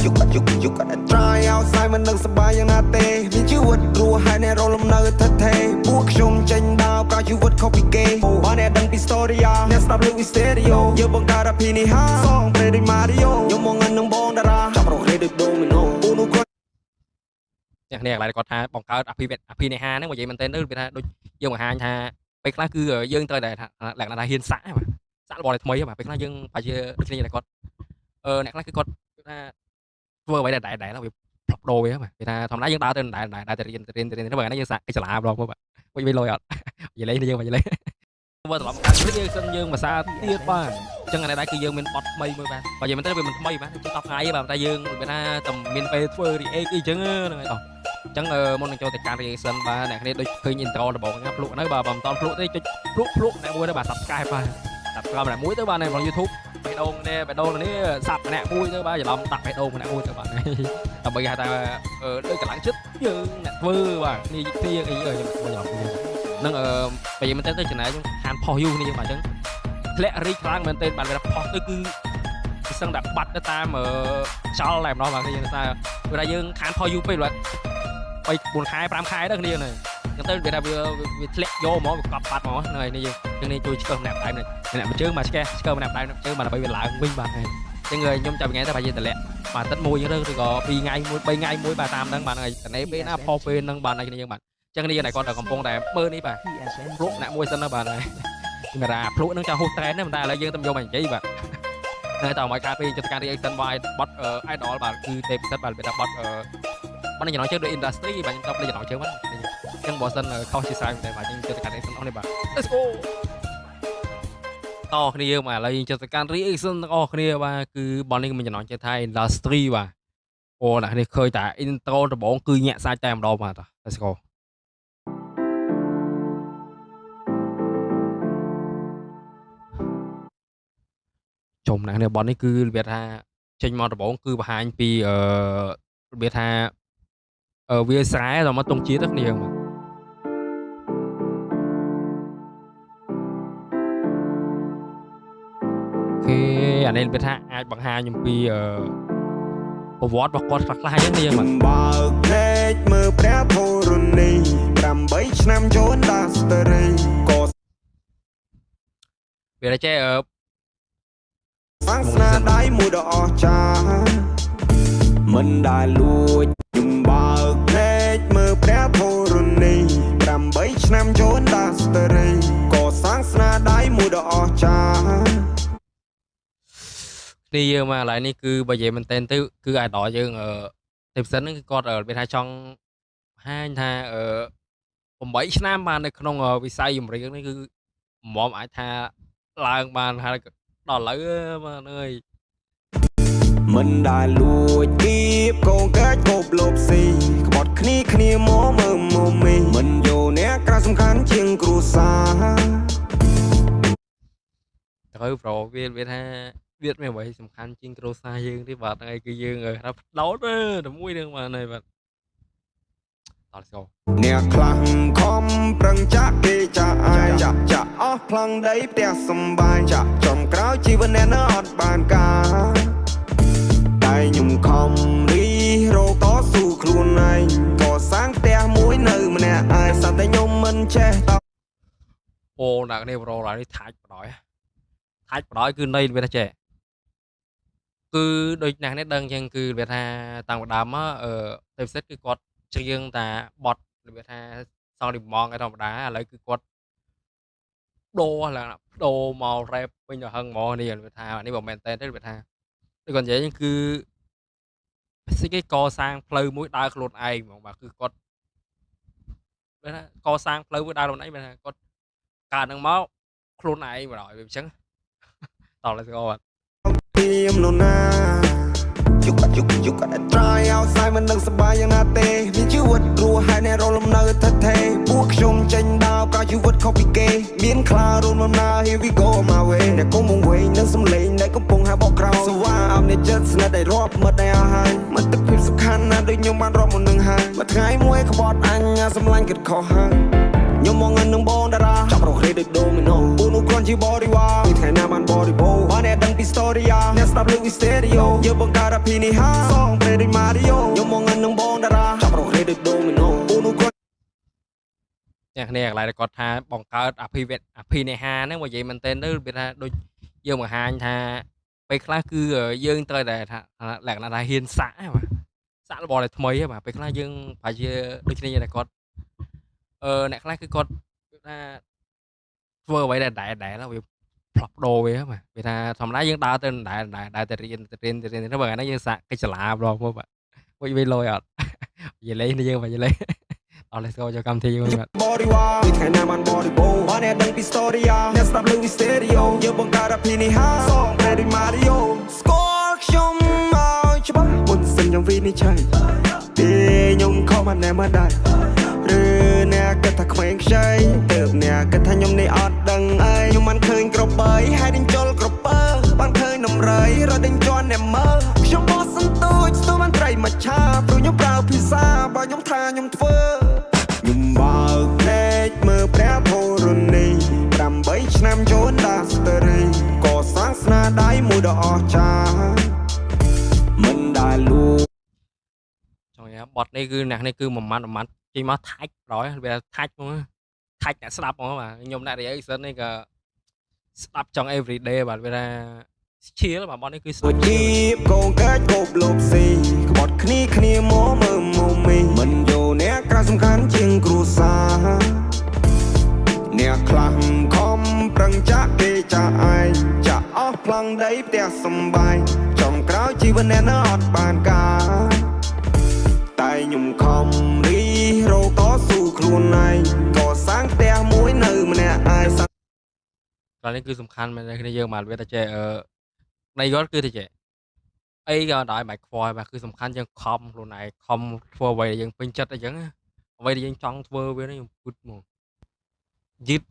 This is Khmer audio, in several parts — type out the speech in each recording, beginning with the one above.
You gotta try outside មិននឹងសប្បាយយ៉ាងណាទេមានជីវិតរស់ហើយអ្នករលំនៅថិតថេរពួកខ្ញុំចេញដើរក៏ជីវិតខុសពីគេបើអ្នកដឹងពី story អ្នកស្ដាប់លើ stereo យើងបង្កើតអភិនិហាសងព្រេដូច Mario ខ្ញុំមកងិននឹងបងតារាចាប់រកគ្នាដូច Domino ពូនោះគាត់ អ្នកគ្នាកន្លែងគាត់ថាបង្កើតអភិវឌ្ឍអភិនិហាហ្នឹងនិយាយមែនទែនទៅវាថាដូចយើងបង្ហាញថាពេលខ្លះគឺយើងត្រូវតែថាលក្ខណៈថាហ៊ានសាក់បាទសាក់របស់ថ្មីបាទពេលខ្លះយើងប្រហែលជាដូចគ្នាតែគាត់អឺអ្នកខ្លះគឺគាត់ថាធ្វើអ្វីដែលដែលវាផ្លាប់ដូរវាបាទគេថាធម្មតាយើងដើរទៅដែលដែលតែរៀនរៀនរៀនទៅបាទនេះយើងសាក់គេចលាម្ដងមកបាទវិញវិញលុយអត់និយាយលេងយើងនិយាយលេងបើត្រឡប់មកកាន់នេះយើងសិនយើងភាសាទៀតបាទអញ្ចឹងអានេះដែរគឺយើងមានបត់ថ្មីមួយបាទបើនិយាយមែនទែនវាមិនថ្មីបាទគឺ10ថ្ងៃបាទតែយើងវាថាតែមានពេលធ្វើ react អីចឹងហ្នឹងហើយតោះអញ្ចឹងមុននឹងចូលទៅកាន់ reaction បាទអ្នកគ្នាដូចឃើញ intro ដំបូងហ្នឹងភ្លក់នៅបាទបើមិនតន់ភ្លក់ទេចុចភ្លក់ភ្លក់អ្នកមួយទៅបាទ subscribe បាទ subscribe ម្នាក់មួយទៅបាទនៅក្នុង YouTube បេះដូងនេះបេះដូងនេះសាប់ម្នាក់មួយទៅបាទច្រឡំដាក់បេះដូងម្នាក់មួយទៅបាទដើម្បីគេហៅថាដូចកម្លាំងចិត្តយើងអ្នកធ្វើបាទគ្នាគ្នាអីខ្ញុំច្រឡំនឹងអឺបើនិយាយមែនទែនទៅចំណាយខ្ញុំខានផុសយូរនេះយើងបាទអញ្ចឹងធ្លាក់រីកខ្លាំងមែនទែនបាទវាផុសទៅគឺសឹងតែបាត់ទៅតាមខ្យល់តែម្ដងបាទគ្នាយើងថាវាថាយើងខានផុសយូរពេកបាទ3 4ខែ5ខែទៅគ្នាហ្នឹងអញ្ចឹងទៅវាថាវាវាធ្លាក់យកហ្មងវាកប់បាត់ហ្មងហ្នឹងហើយនេះយើងនេះជួយឆ្កឹះម្នាក់តែម្នាក់មួយជើងមកឆ្កេះឆ្កឹះម្នាក់តែម្នាក់ជើងបាទដើម្បីវាឡើងវិញបាទហើយអញ្ចឹងខ្ញុំចាប់ថ្ងៃទៅបាទយើងតម្លាក់បាទទឹកមួយឬក៏2ថ្ងៃមួយ3ថ្ងៃមួយបាទតាមហ្នឹងបាទហើយតនេពេលណាផុសពេលហ្នឹងបាទហើយគ្នាយើងបាទអញ្ចឹងនេះយើងតែគាត់កំពុងតែមើលនេះបាទភ្លក់អ្នកមួយសិនណាបាទហើយសម្រាប់ភ្លក់ហ្នឹងចង់ហួសត្រែនហ្នឹងតែឥឡូវយើងទៅយកមកនិយាយបាទនៅតមកខាតពេលចិត្តការ reaction បាទបត់ idol បាទគឺទេពិសិដ្ឋបាទវាថាបត់បត់ចំណងជើងដូច industry បាទខ្ញុំតបលេចំណងជើងបាទអញ្ចឹងបើសិនខុសជាស្រ័យតែបាទយើងចិត្តការ reaction អស់នេះបាទ Let's go តគ្នាយើងបាទឥឡូវយើងចិត្តការ reaction ទាំងអស់គ្នាបាទគឺបននេះមានចំណងជើងថា industry បាទអូអ្នកនេះឃើញតែ intro ដំបូងគឺញាក់សាច់តែម្ដងបាទ Let's go ជុំអ្នកនេះបននេះគឺរបៀបថាចេញមកដំបូងគឺបង្ហាញពីអឺរបៀបថាអឺវាស្រែដល់មកតុងជាតិគ្នាយើងបាទគេអានេះរបៀបថាអាចបង្ហាញអំពីអឺប្រវត្តិរបស់គាត់ខ្លះៗអញ្ចឹងយើងបាទ បើកភ្នែកមើលព្រះធរណី8ឆ្នាំចូល industry ក៏ វាចេះអឺ សាងស្នាដៃមួយដ៏អស្ចារ្យមិនដែលលួចខ្ញុំបើកភ្នែកមើលព្រះធរណី8ឆ្នាំចូល industry ក៏សាងស្នាដៃមួយដ៏អស្ចារ្យ គ្នាយើងមកឥឡូវនេះគឺបើនិយាយមែនទែនទៅគឺ idol យើងអឺទេពសិនហ្នឹងគឺគាត់របៀបថាចង់បង្ហាញថាអឺ8ឆ្នាំបាននៅក្នុងវិស័យចម្រៀងនេះគឺមិនមអាចថាឡើងបានហើយដល់ឥឡូវបាទអើយ មិនដែលលួចគៀបកងកាច់កបលបស៊ីក្បត់គ្នាគ្នាមកមើលមកមីមិនយកអ្នកក្រៅសំខាន់ជាងគ្រួសារ ត្រូវប្រូវាវាថាវាមានអ្វីសំខាន់ជាងគ្រួសារយើងទេបាទហ្នឹងហើយគឺយើងថាផ្ដោតតែមួយនឹងបាទហើយបាទតោះ let's go អ្នកខ្លះខំប្រឹងចាក់គេចាក់អាយចាក់ចាក់អស់ប្លង់ដីផ្ទះសំបាយចាក់ចំក្រោយជីវិតអ្នកនៅអត់បានការតែខ្ញុំខំរីរកតស៊ូខ្លួនឯងក៏សាងផ្ទះមួយនៅម្នាក់ឯងសត្វតែខ្ញុំមិនចេះត អូអ្នកនេះប្រូឡើយនេះថាច់បដ ாய் ថាច់បដ ாய் គឺន័យវាថាចេះគឺដូចអ្នកនេះដឹងអញ្ចឹងគឺវាថាតាំងពីដើមមកអឺទេពសិទ្ធគឺគាត់ច្រៀងតាបត់វាថាសងលីម៉ងឯធម្មតាឥឡូវគឺគាត់ដូរឡើងដូរមក rap វិញទៅហឹងហ្មងនេះវាថានេះបើមែនតើទេវាថាដូចគាត់និយាយគឺស្អីគេកសាងផ្លូវមួយដើរខ្លួនឯងហ្មងបាទគឺគាត់វាថាកសាងផ្លូវមួយដើរខ្លួនឯងវាថាគាត់កើតនឹងមកខ្លួនឯងបណ្ដោយវាអញ្ចឹងតោះ let's go បាទ ទៀមនោះណា You gotta try outside មិននឹងសប្បាយយ៉ាងណាទេមានជីវិតរស់ហើយអ្នករលំនៅថិតថេរពួកខ្ញុំចេញដើរក៏ជីវិតខុសពីគេមានខ្លារួមដំណើរ Here we go my way អ្នកគុំវង្វេងនឹងសំឡេងដែលកំពុងហាបកក្រោយសវ៉ាអមនេះចិត្តស្និទ្ធដែលរាប់មិត្តដែលអស់ហើយមិត្តភាពសំខាន់ណាស់ដូចខ្ញុំបានរាប់មុននឹងហើយមួយថ្ងៃមួយក្បត់អញសម្លាញ់គិតខុសហើយខ្ញុំមកងិននឹងបងតារាចាប់រកគ្នាដូចដូមីណូពូនោះគ្រាន់ជាបរិវារពីថ្ងៃណាបានបរិបូរបើអ្នកដឹងពី story story អ្នកស្ដាប់ឮវី stereo យើងបង្កើតអភិនិហាសងព្រេដូច Mario ខ្ញុំមកងិននឹងបងតារាចាប់រកគ្នាដូច Domino ពូនោះគាត់ អ្នកគ្នាកន្លែងដែលគាត់ថាបង្កើតអភិវឌអភិនិហាហ្នឹងបើនិយាយមែនទែនទៅវាថាដូចយើងបង្ហាញថាពេលខ្លះគឺយើងត្រូវតែថាលក្ខណៈថាហ៊ានសាក់បាទសាក់របស់ដែលថ្មីបាទពេលខ្លះយើងប្រហែលជាដូចគ្នាតែគាត់អ្នកខ្លះគឺគាត់ថាធ្វើអ្វីដែលដែរដែរវាផ្លាស់ប្ដូរវាបាទវាថាធម្មតាយើងដើរទៅដែរដែរដែរតែរៀនទៅរៀនទៅរៀនទៅបើថ្ងៃនេះយើងសាក់កិច្ចសាលាម្ដងមកបាទវិញវិញលយអត់និយាយលេងយើងបាទនិយាយលេងអត់ let's go ចូលកម្មវិធីយើងបាទ បរិវារពីថ្ងៃណាបានបរិបូរបើអ្នកដឹងពី story អ្នកស្ដាប់ឮវី stereo យើងបង្កើតអភិនិហាសងព្រេដូច Mario ស្គាល់ខ្ញុំមកច្បាស់មុនសិនខ្ញុំវិនិច្ឆ័យទេខ្ញុំខំមកណែមកដែរឬអ្នកគិតថាក្មេងខ្ចីទើបអ្នកគិតថាខ្ញុំនេះអត់ដឹងអីខ្ញុំបានឃើញក្របីហើយដេញជុលក្រពើបានឃើញនំរៃរត់ដេញជន់អ្នកមើលខ្ញុំបោះសន្ទូចស្ទូបានត្រីមួយឆាព្រោះខ្ញុំប្រើភាសាបើខ្ញុំថាខ្ញុំធ្វើខ្ញុំបើកភ្នែកមើលព្រះធរណី8ឆ្នាំចូលដាស្ត្រីកសាងស្នាដៃមួយដ៏អស្ចារ្យមិនដែលលួ ចង់និយាយបត់នេះគឺអ្នកនេះគឺមួយម៉ាត់មួយម៉ាត់ចេញមកថាច់ដល់វាថាច់ហ្មងថាច់អ្នកស្ដាប់ហ្មងបាទខ្ញុំអ្នក reaction នេះក៏ស្ដាប់ចង់ every day បាទវាថាឈៀលបាទបត់នេះគឺស្ដាប់ ជីបកងកាច់កបលបស៊ីក្បត់គ្នាគ្នាមកមើលមកមីមិនយកអ្នកក្រៅសំខាន់ជាងគ្រួសារអ្នកខ្លះខំប្រឹងចាក់គេចាក់ឯងចាក់អស់ប្លង់ដីផ្ទះសំបាយចុងក្រោយជីវិតអ្នកនៅអត់បានការតែខ្ញុំខំរីរកតស៊ូខ្លួនឯងកសាងផ្ទះមួយនៅម្នាក់ឯង កន្លែងនេះគឺសំខាន់មែនទេគ្នាយើងបាទវាតែចេះនៃគាត់គឺតែចេះអីក៏ដោយមិនខ្វល់បាទគឺសំខាន់យើងខំខ្លួនឯងខំធ្វើអ្វីដែលយើងពេញចិត្តអីចឹងអ្វីដែលយើងចង់ធ្វើវានេះខ្ញុំគិតមកយឺត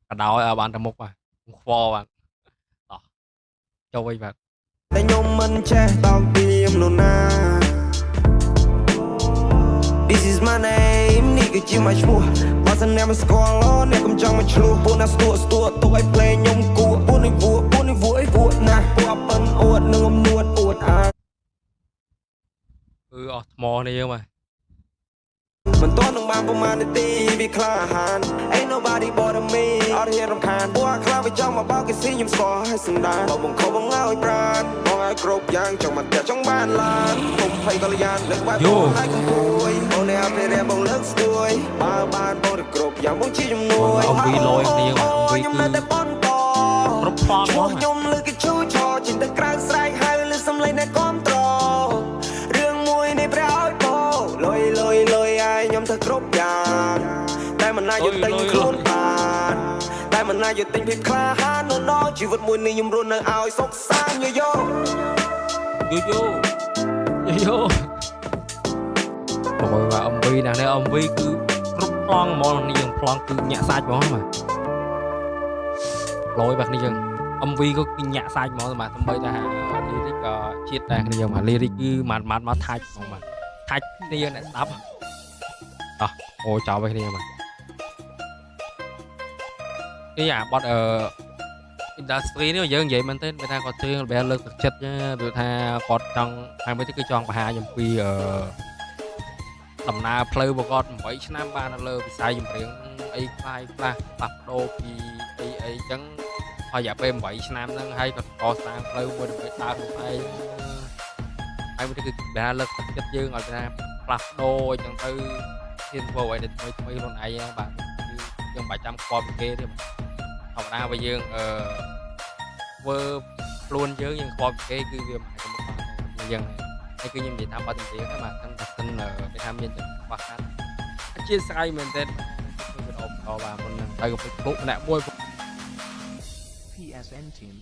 ក៏ដោយឲ្យបានទៅមុខបាទខ្វល់បាទតោះចូលវិញបាទ តែខ្ញុំមិនចេះតោកទៀមនោះណា This is my name នេះគឺជា my ឈ្មោះបើសិនអ្នកមិនស្គាល់អ្នកកុំចង់មកឆ្លោះពួកណាស្ទួស្ទួទុកឲ្យភ្លេងខ្ញុំគួពួកនេះវក់ពួកនេះវក់អីវក់ណាស់ពួកអប៉ិនអួតនឹងអំនួតអួតអា គឺអស់ថ្មនេះយើងបាទ មិនតនឹងបានប្រមាណនាទីវាក្លាហាន Ain't nobody bother me អត់ហ៊ានរំខានពួកអាខ្លះវាចង់មកបោកគេស៊ីខ្ញុំស្គាល់ហើយសន្តានបងបង្ខំបងឲ្យប្រានបងឲ្យគ្រប់យ៉ាងចង់មកផ្ទះចង់បានឡានកុំភ័យកល្យានលើកបែបបងហើយកុំពួយបងនេះអភិរក្សបងលើកស្ទួយបើបានបងទៅគ្រប់យ៉ាងបងជាជំនួយ MV លយគ្នាបាទ MV ខ្ញុំនៅតែបន្ត គ្រប់ផង ឈ្មោះខ្ញុំលើកឈូឆចេញទៅក្រៅស្រែកហៅលើសំឡេងអ្នកគាំទ្ររឿងមួយនេះព្រះឲ្យពោលុយលុយលុយឲ្យខ្ញុំធ្វើគ្រប់យ៉ាងតែមិនអាចយកទិញខ្លួនបានតែមិនអាចយកទិញភាពក្លាហាននៅដល់ជីវិតមួយនេះខ្ញុំរស់នៅឲ្យសុខសាន្តយោយោ យូយូយូយូបងបាទ MV ណាស់នេះ MV គឺគ្រប់ប្លង់ហ្មងនេះយើងប្លង់គឺញាក់សាច់ហ្មងបាទលយបាទនេះយើង MV ក៏គឺញាក់សាច់ហ្មងបាទសំបីតែ lyric ក៏ជាតិដែរគ្នាយើងបាទ lyric គឺម៉ាត់ម៉ាត់មកថាច់ហ្មងបាទថាច់គ្នាយើងអ្នកស្ដាប់តោះអូចោលไปគ្នាបាទនេះអាបត់អឺ industry នេះយើងនិយាយមែនទេគេថាគាត់ជឿរបៀបលើកទឹកចិត្តឬថាគាត់ចង់ហើយមួយទៀតគឺចង់បង្ហាញអំពីអឺដំណើរផ្លូវរបស់គាត់8ឆ្នាំបាននៅលើវិស័យចម្រៀងអីខ្លះខ្លះផ្លាស់ប្ដូរពីអីអីចឹងហើយរយៈពេល8ឆ្នាំហ្នឹងហើយគាត់កសាងផ្លូវមួយដើម្បីដើរខ្លួនឯងហើយមួយទៀតគឺបែរលើកទឹកចិត្តយើងឲ្យថាផ្លាស់ប្ដូរអញ្ចឹងទៅហ៊ានធ្វើអ្វីដែលថ្មីថ្មីខ្លួនឯងបាទគឺយើងមិនបាច់ចាំខ្វល់ពីគេទេបាទធម្មតាបើយើងអឺធ្វើខ្លួនយើងយើងខ្វល់ពីគេគឺវាមិនអាចទៅមុខបានទេយើងហើយគឺខ្ញុំនិយាយតាមបទចម្រៀងហ្នឹងបាទសិនបើសិនគេថាមានចំណុចខ្វះខាតអធិស្ឋានមែនទែនធ្វើវីដេអូបន្តបាទមុនហ្នឹងហើយកុំភ្លេចភ្លុកម្នាក់មួយ PSN team.